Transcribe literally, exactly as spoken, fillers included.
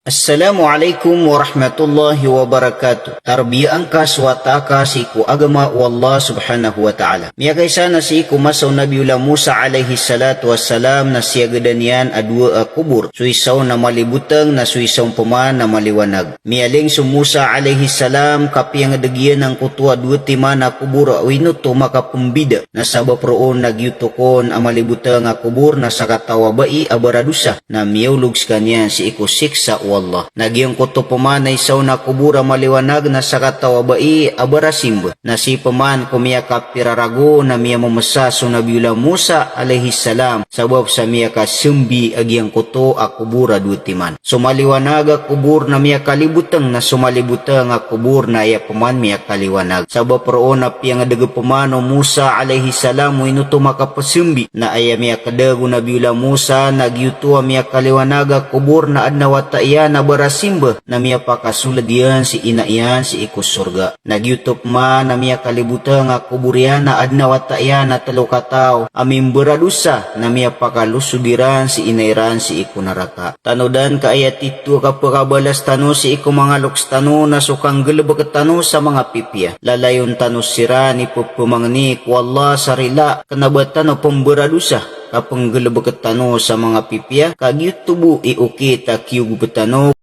Assalamu alaikum warahmatullahi wabarakatuh. Tarbiyaan ka so wata ka sii ko agama o Allah subhanahu wa ta'ala. Miyakaisa na sii ko masa o Nabiyullah Musa alayhis salatu wassalam na siyagadan iyan a dowa a kobor. So isa on na malibotang na so isa on pman na maliwanag. Miyaling so Musa alayhis salam, kapiyangdg iyan angkoto a dowa timan a kobor a ino oto makapmbida. Na sabap roo na giyoto kon a malibotang a kobor na sakataw a bai a baradosa. Na miyaolog skaniyan sii ko siksa o Allah. Na giyangkoto pman a isa on a kobor a maliwanag na sakataw a bai a barasimba. Na sii pman ko miyakapira ragon na miyamamsa so Nabiyullah Musa alayhis salam, sabap sa miyakasambi a giyangkoto a kobor a dowa timan. So maliwanag a kobor na miyakalibotang, na so malibotang a kobor na aya pman miyakaliwanag. Sabap roo na piyangdg pman o Musa alayhis salam o ino oto makapsambi, na aya miyakdag o Nabiyullah Musa na giyoto a miyakaliwanag a kobor na adn a wata iyan a barasimba, na miyapakasold iyan si ina iyan sii ko sorga. Na giyoto pman a miyakalibotang a kobor iyan na adn a wata iyan a tlo kataw a mimbaradosa, na miyapakalosod iran si ina iran sii ko naraka. Tanodan ka aya tito a kapkabalas tano sii ko manga loks tano na so kanggalbk tano sa manga pipiya. Lalayon tano siran i pphamangni ko Allah sa rila kna ba tano pmbaradosa. Kapnggalbk tano sa manga pipiya, ka giyoto bo i okit a kiyogop tano.